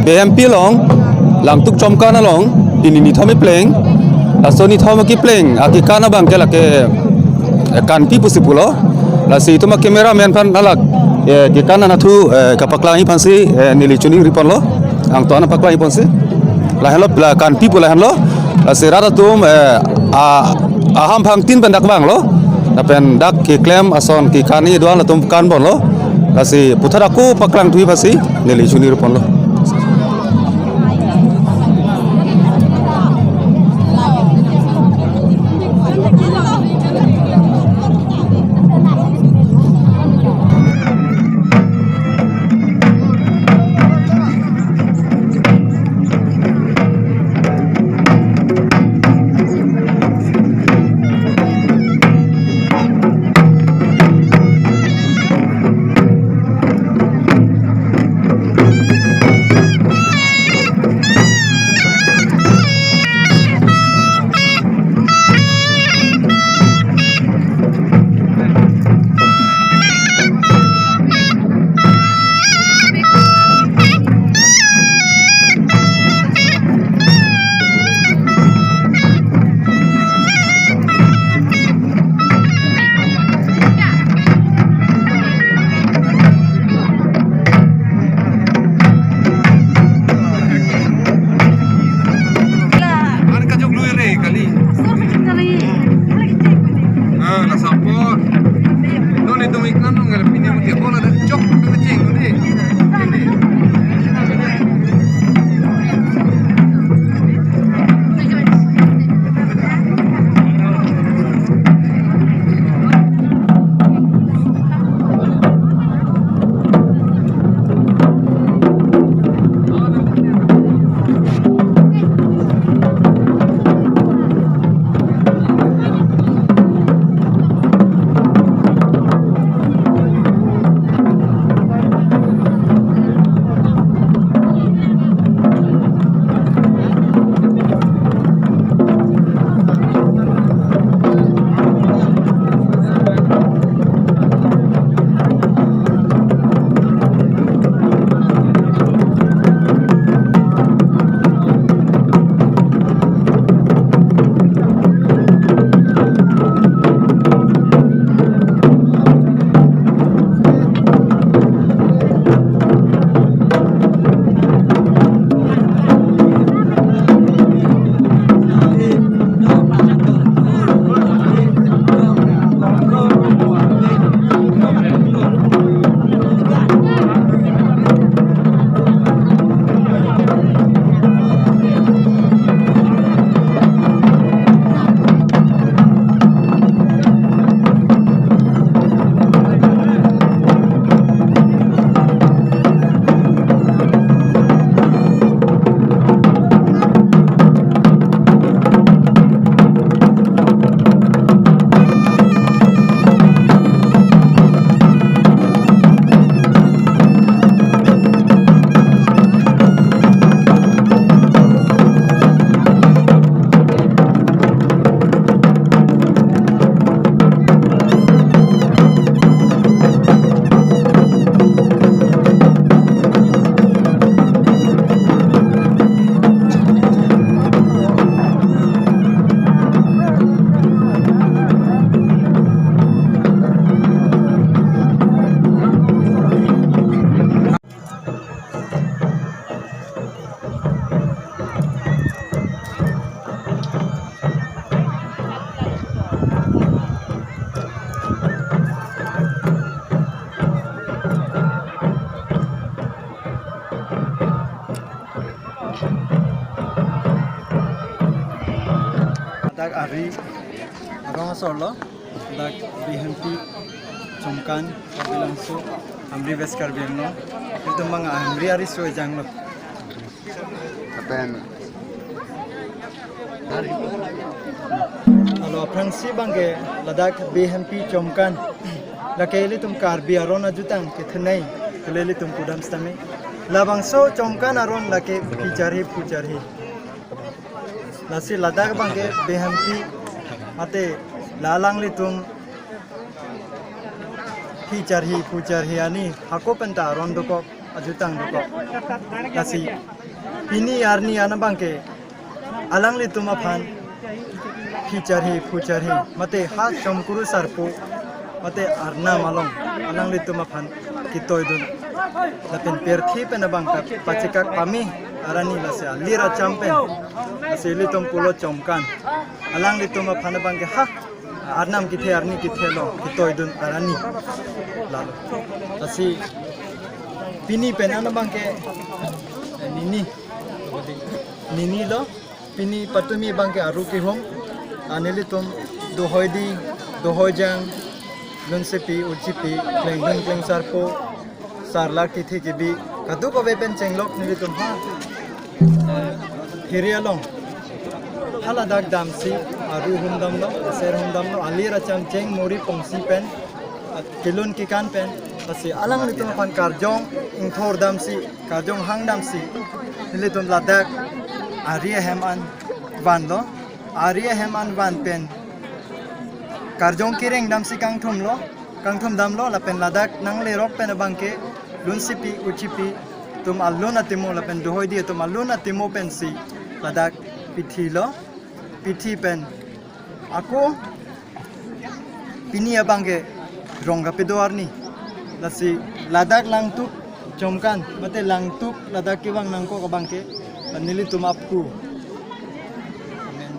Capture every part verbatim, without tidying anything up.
Behempi along, Langtuk Chomkan along, pini nithom kepleng, laso nithom kepleng, akikan abang ke lake, eh, kanpi pusi pulo, lasi itum a-cameraman aphan halak, eh, kikan anatthu, eh, kapaklang-i aphansi, eh, neli choningri ponlo, angton paklangji ponsi, lahenlo, la kanpi pu lahenlo, lasi rat atum, eh, a, ahamphang tin pen dak vanglo, lapen dak keklem ason kikan-i do-an latum kan ponlo, lasi puthot ako paklangthuji aphansi, neli choningri ponlo. Ano kajok lui re kali. Ah, nasa po. Non itu ikan nong ngal pini muti bola dan cok kecil ni. Dak ari arong asor lo, dak Behempi Chomkan, Karbi Langso, Amri West Karbi Anglong. Itum abang Amri ari so ejang lo. Lapen, alo, aphrangsi abang ke ladak Behempi Chomkan. Lake ilitum Karbi aron ajutang kethenei, kele ilitum pudam sitame. Labangso Chomkan aron lake phi charhi phu charhi. Lasi ladak abang ke Behempi mate la alanglitum phi charhi phu charhi ani hako penta aron dokok. ajutang dokok. Lasi pini arni an abangke alanglitum aphan phicharhi, phucharhi, mate ha Chomkuru Sarpo, mate arnam along alanglitum aphan kitoidun lapen pirthe pen abang kap-, pachekak pame arni lasi alir acham pen, lasi ilitum pulo Chomkan, alanglitum aphan abangke ha arnam kethe, arni kethe along kitoidun arni lalo. Lasi pini pen an abangke, eh, nini, nini lo, pini patumi abangke aru kehum, ah, nelitum dohoidi, dohoijang, lunsepi, uchipi, klengdun, klengsarpo, sarlak, kethe kebi, kadokave pen chenglok nelitum ha, eh, hiri along haladak damsi aru humdamlo, ser humdamlo, alir acham cheng muri pongsi pen, ah, kelun kekan pen, lasi alanglitum aphan karjong ingthor damsi, karjong hang damsi, nelitum ladak ari ahem an vanlo, ari ahem an van pen karjong kereng damsi kangthumlo, kangthum damlo, lapen ladak nanglerok pen abangke lunsepi, uchipi atum alun atimo lapen dohoidi atum alun atimo pensi ladak pithilo, pithi pen ako pini abangke rong kapedo arni. Lasi ladak Langtuk Chomkan, mate Langtuk ladak kevang nangkok abangke nelitum aphu. Amen.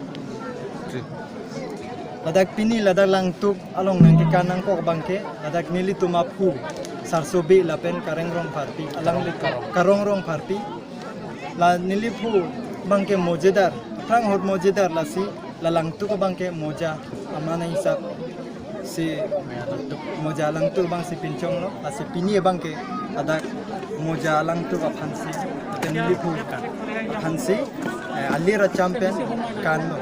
Ladak pini ladak Langtuk along nangkekan nangkok abangke ladak nelitum aphu Sarsobe lapen Kareng Rongpharpi, alangli Karong Rongpharpi. La neliphu abangke mojedar, aphrang ahut mojedar, lasi la Langtuk abangke moja, amana hisap si moja Langtuk abangsi pinchonglo, lasi pini abangke ladak moja Langtuk aphansi, lapen neliphu aphansi, eh, alir acham pen kanlo.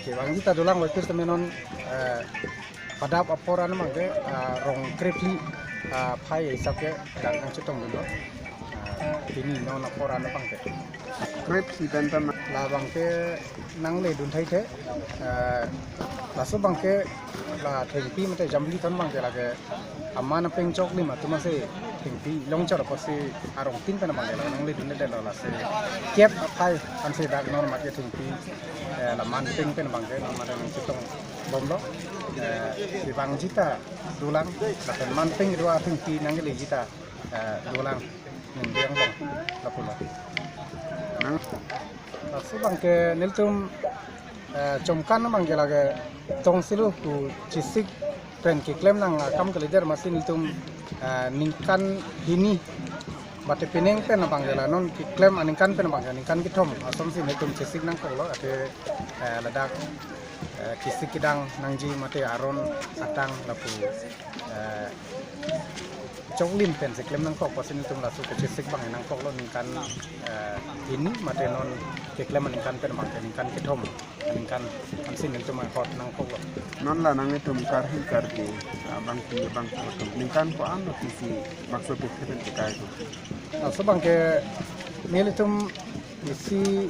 Kevangji ta dolang, waktu temenon, eh, padap apor an abangke, eh, rong krephli, eh, phai hisap ke dak nangchetongdunlo. Eh, pini non apor an abangke. Krephli pen pen. Labangke nangledun thai the, eh, laso abangke la thengpi mate jamli ton abangke lake aman apeng choklim atum asi thengpi longchor apotsi arongtin pen abangke la nangledunledetlo, lasi kep aphai ansi dak non mate thengpi, eh, la manpeng pen abangke non mate nangchetongbomlo, eh, kevangji ta dolang, lapen manpeng do athengpi nangkeleji ta, eh, dolang, ningdeng bang, lapulo. Nang. Laso abangke nelitum, eh, Chomkan abangke lake Tong silo pu chesik pen keklem nang akam kalidet amatsi nelitum, eh, ningkan hini. Mate penang pen abang la non keklem aningkan pen abang ningkan kethom asonsi nelitum chesik nangkoklo ate, eh, ladak, eh, kesik kedang nangji mate aron atang lapu, eh, choklim pensi klem nangkok amatsi nelitum laso kechesik abang nangkoklo ningkan, eh, hini mate non keklem aningkan pen abang ningkan kethom. Aningkan ansi nelitum angkot nangkoklo. Non la nanglitum karhi karke, ah, bangpi bangpo atum ningkan ko-an lo pisi bangso pisi pen kekai ko. Laso abangke nelitum isi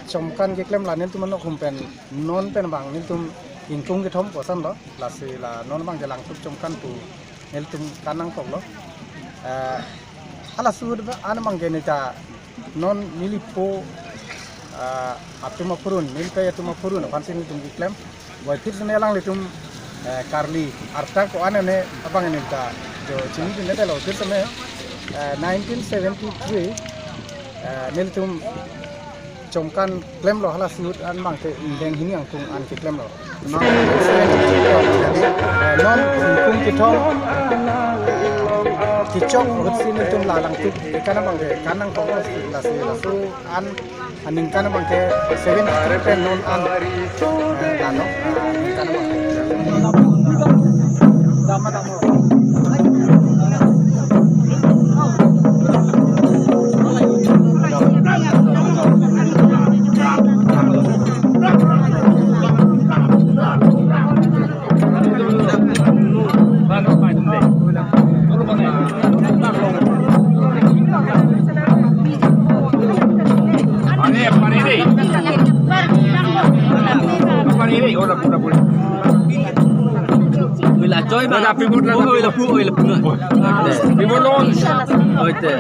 Chomkan keklem la nelitum anok hum pen non pen abang nelitum ingkung kethom koson lo. Lasi la non abangke Langtuk Chomkan pu nelitum kan nangkoklo. Eh, hala suhut ba an abangke neta non nelipo, ah, atum aphurun, nelipei atum aphurun aphansi nelitum keklem. Boi phir sene alanglitum, eh, karli arta ko-an ne abang neta jo chinidunde lo phir sene, eh, nineteen seventy-three, eh, nelitum Chomkan klemlo hala suhut an abangke ingdeng hini angkung an keklemlo. Non, eh, non ingkung kethom, eh, kechok ahutsi nelitum la Langtuk kekan abangke kan nangkoklo lasi laso an aningkan abangke seventy-three pen non an, eh, la non, eh, aningkan abangke. Oi la choi ba. Oi la pu, oi la pu. Oi la pu. Oi te.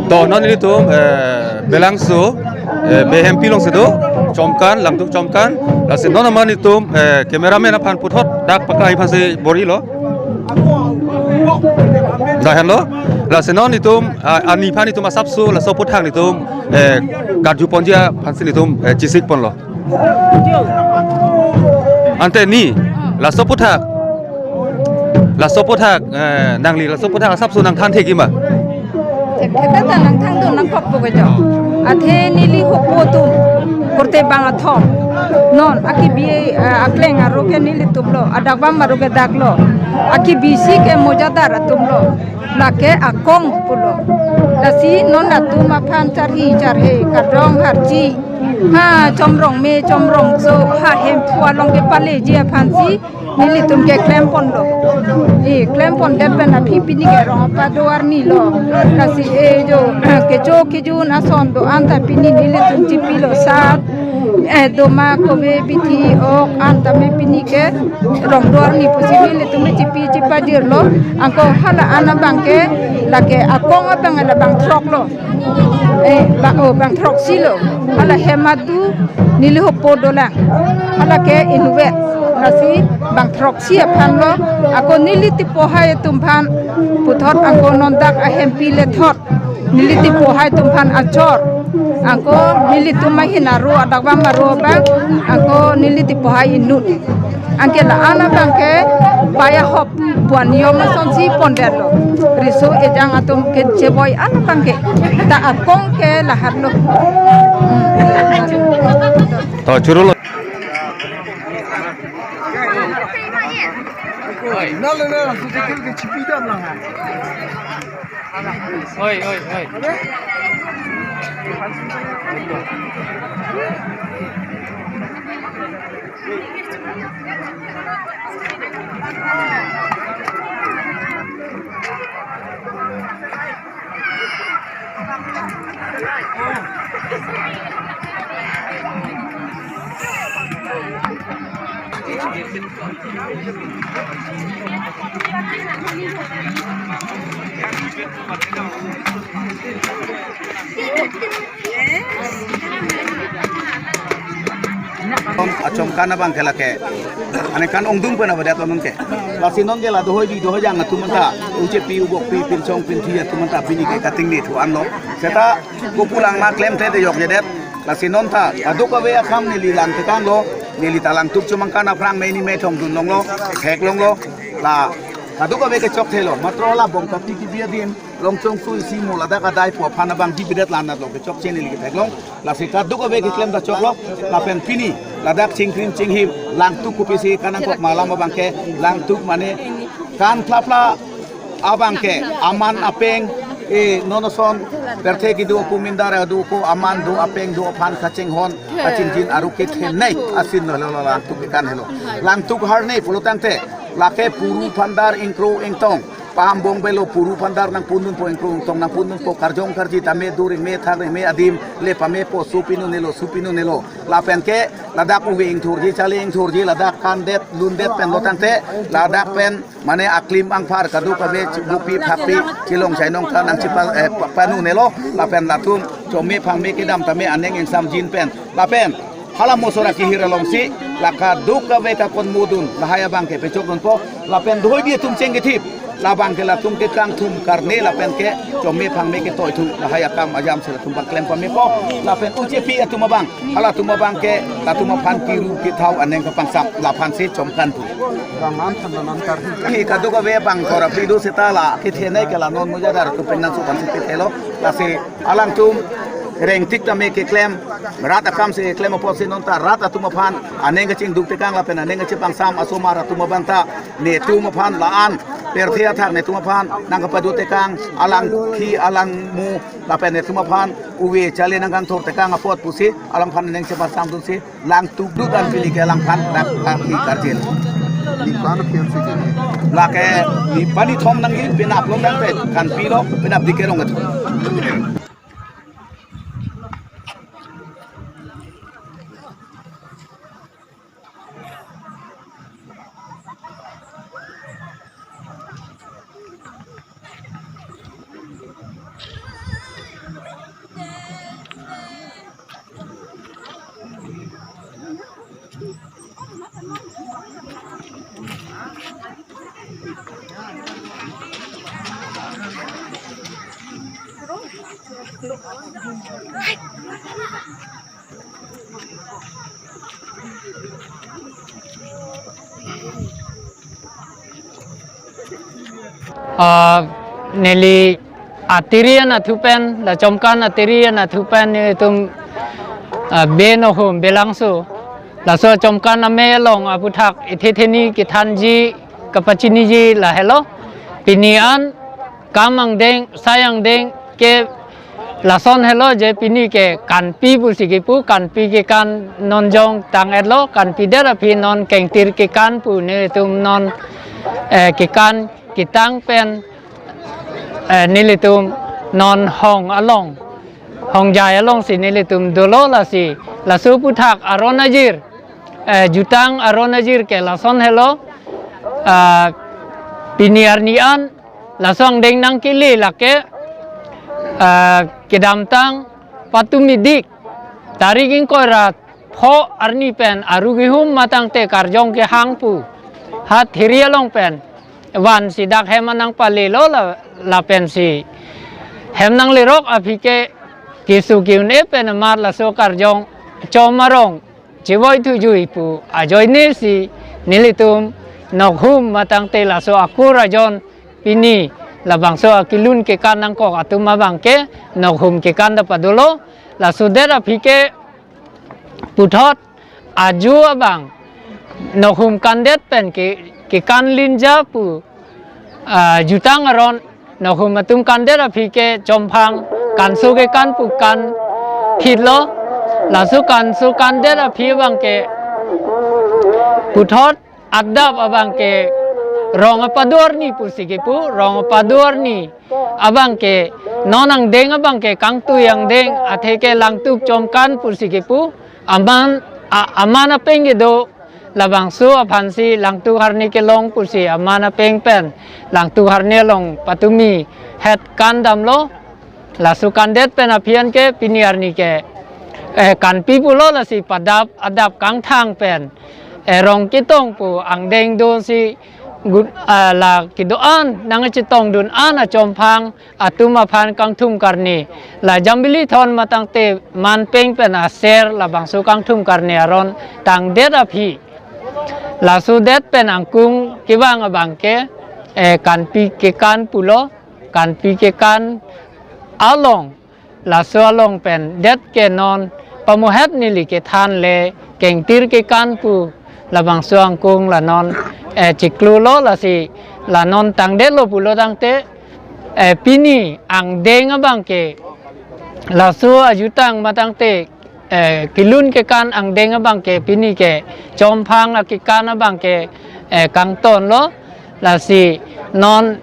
To non nelitum, eh, Belangso, eh, Behempi alongsi do, Chomkan, Langtuk Chomkan. Lasi non amat nelitum, eh, cameraman aphan puthot dak paklang aphansi bor-ilo. Dak henlo. Lasi non nelitum, ah, ani aphan nelitum asapso, laso aputhak nelitum, eh, karjuponji aphansi nelitum, eh, chesikponlo. Ante ni, laso aputhak, laso aputhak, eh, nangli laso aputhak asapso nangthan thekji ma? Thekthe ta nangthang dun nangkokpo ke jo. Athe neli hopo atum, korte bang athom. Non, akibi, eh, akleng aro ke nelitumlo, adakbam aro ke daklo. Akibisi ke mojadar atumlo. Lake akong pulo. Lasi non atum aphan charhi charhe, kardom harji. Ha, chomrong me, chomrong so, ha, Hemphu along kepaleji aphansi nelitum keklemponlo. Eh, klempondet pen aphi pini ke rong apa do arnilo. Lasi, eh, jo, kecho kejun ason do-an ta pini nelitum chipilo sat. Eh, doma kove bithi ok an tame pini ke rong do arni pusi nelitum chipi chipajirlo. Anke hala an abangke lake akong abang la bang throklo. Eh, ba, oh, bang throksi lo. Hala hem adu neli hopo dolang. Hala ke inutvet. Lasi bang throksi aphanlo. Ako neli tipo hai atum aphan puthot ako non dak ahempi lethot. Neli tipo hai atum aphan achor. Ako nelitum ahin aro adakbam aro abang. Ako neli tipo hai inut. Anke la an abangke paya hop puan yom asonsi pondetlo. Riso ejang atum kecheboi an abangke. Ta akong ke lahatlo. Hmm. To churolo. Oi, oi, oi. Achomkan abang ke lake. Ane kan ongdung pen avedet lo non ke. Lasi non ke la dohoi di dohoi jang atum anta. Uchepi ubokpi pinchong pinthi atum anta pini ke kating ni thu anlo. Seta kopulang ma klemthe de jokjedet. Lasi non ta kadokave akam neli lang tekanglo. Neli ta langtuk chomangkan aphrang meni methong dun longlo. Thek longlo. La kadokave kechokthelo. Matro la bong kati kibi adim. Longchong sui si mo ladak adai po aphan abang dibidet lanat lo kechokche neli ketheklong. Lasi kadokave keklem ta choklo. Lapen pini ladak chingkrim chinghim langtuk kopisi kanangkok ma alam abang ke langtuk mane kan phlapphla abang ke aman apeng, e, non ason pirthe kedo ako, mindar kedo ako, aman do apeng do aphan kachinghon kachingjin aru kethenei asin lo, lo, lo, langtuk kekan helo. Langtuk harnei pulo tangte lake puru phandar ingkro ingtong paham bong belo puru phandar nangpundunpo, ingkro ingtong nangpundunpo, karjong karji tame do reme thak reme adim le pamepo, su pinunelo, su pinunelo. Lapen ke ladak uve ingthurji, chale ingthurji, ladak kandet lundet pen lo tangte ladak pen mane aklim angphar kadokave chibupi phakpi chilong chainong ta nangchipa, eh, pa-, panunelo. Lapen latum chome phangme kedam tame aning ingsamjin pen. Lapen hala mosora kehir alongsi la kadokave kakonmodun lahai abang ke pechokdunpo. Lapen dohoi di atum cheng kethip labang ke latum ke kangthum karne lapen ke chome phangme ketoithu lahai akam ajam si latum abang klem pamepo. Lapen uchepi atum abang, halatum abang ke latum aphan kiru kethau aning kepangsam laphan si chomkan thu. Bang man than man kar. Hi kadokave bang kora pidu seta la kethenei ke la non mujadar atum pen nangsukan si kethelo. Lasi alangtum rengtik tame keklem, rat akam si keklem apotsi non ta rat atum aphan aning kachingduk tekang lapen aning kachipangsam asomar atum abang ta netum aphan la-an pirthe athak netum aphan nangkapado tekang, alangphi alangmu lapen netum aphan uve chale nangkangthur tekang apot pusi alangphan aning chipangsam dunsi langtuk dut an pini ke alangphan dak kaki karjin. Nipan aphi si kini. Lake nipan nithom nangji, penap lo nang pe kanpi lo, penap dike rong kethom. Ah, neli atiri anatthu pen, la Chomkan atiri anatthu pen nelitum, ah, be Nokhum Belangso, laso Chomkan amei along aputhak ithetheni kethanji kapachiniji lahelo. Pini an kam angdeng, sai angdeng ke lason helo je pini ke kanpi pusi kipu, kanpi kekan non jong tang-etlo, kanpidet aphi non kengtir kekan pu nelitum non, eh, kekan ketang pen, eh, nelitum non hong along, hongjai alongsi nelitum dolo lasi, laso aputhak aron ajir, eh, jutang aron ajir ke lason helo, ah, pini arni an, laso angdeng nangkele lake, ah, kedamtang patumi dik tarik ingkoi ra pho arni pen aru kehum matangte karjong kehang pu ha thiri along pen vansi dak hem anang palelo la, lapensi hem nanglerok aphi ke keso ke-un-e pen amat laso karjong chom arong chevoi thujui pu ajoine si nelitum Nokhum matangte laso akur ajon pini labangso akelun kekan nangkok atum abang ke Nokhum kekan ta padolo. Laso det aphi ke puthot ajo abang Nokhum kandet pen ke, kekan linja pu, ah, jutang aron Nokhum atum kandet aphi ke chomphang kanso kekan pu kanphitlo. Laso kanso kandet aphi abang ke Puthot adap abang ke rong apado arni pusi kipu, rong apado arni abang ke non angdeng abang ke kangtui angdeng atheke Langtuk Chomkan pusi kipu, aman a-, aman apeng kedo, labangso aphansi Langtuk Harni kelong pusi aman apeng pen Langtuk Harni along patumi het kan damlo. Laso kandet pen aphi an ke pini arni ke, eh, kanpi pulo, lasi padap adap kangthang pen, eh, rong ketong pu angdeng dosi gut, ah, la kedo-an nangchetongdun an achomphang atum aphan kangthum karni, la Jambili thon matangte manpeng pen aser labangso kangthum karni aron tangdet aphi. Laso det pen angkung kevang abang ke, eh, kanpi kekan pulo, kanpi kekan along, laso along pen det ke non pamuhet neli kethan le kengtir kekan pu labangso angkung la non, eh, chiklo lo, lasi la non tangdetlo pulo tangte, eh, pini angdeng abang ke laso ajutang matangte, eh, kelun kekan angdeng abang ke pini ke chomphang akekan abang ke, eh, kangtonlo, lasi non,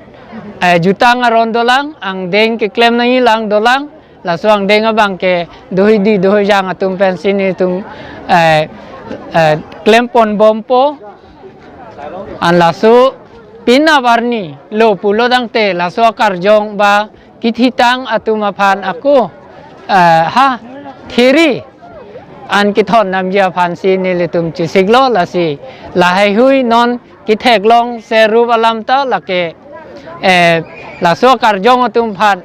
eh, jutang aron dolang, angdeng keklem nangji lang dolang, laso angdeng abang ke dohidi dohijang atum pensi nelitum, eh, eh, klempon bompo. An laso penap arni lo pulo tangte laso akarjong ba kithitang atum aphan ako, eh, ha thiri an kethon namji aphansi nelitum chesiklo, lasi lahaihui non ketheklong ser rup alam ta lake, eh, laso akarjong atum aphan,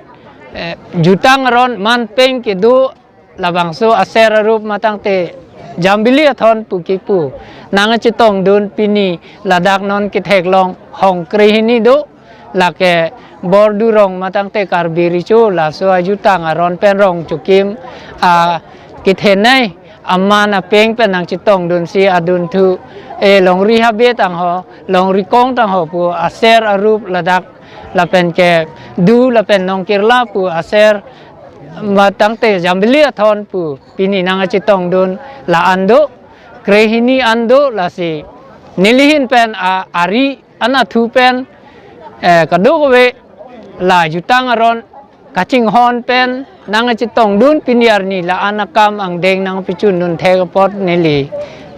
eh, jutang aron manpeng kedo labangso aser arup matangte Jambili athon pu kipu nangchetongdun pini ladak non ketheklong hong krehini do, lake Bordu rong matangte Karbi Recho, laso ajutang aron pen rong chukim, ah, kethenei aman apeng pen nangchetongdunsi adunthu, eh, longri habe tangho, longri kong tangho pu aser arup ladak lapen kedo lapen nongkirla pu aser matangte Jambili athon pu pini nangchetongdun la an do, krehini an do, lasi nelihin pen a-, ari anatthu pen, eh, kadokave la jutang aron kachinghon pen nangchetongdun pini arni la an akam angdeng nangpechundun thek apot neli,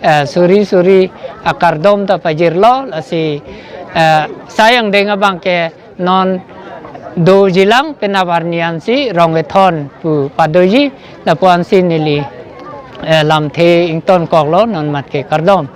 eh, suri suri akardom ta pajirlo, lasi, eh, sai angdeng abang ke non dojilang penap arni ansi rong kethon pu padoji, lapu ansi neli, eh, lamthe ingtonkoklo, non mat ke kardom.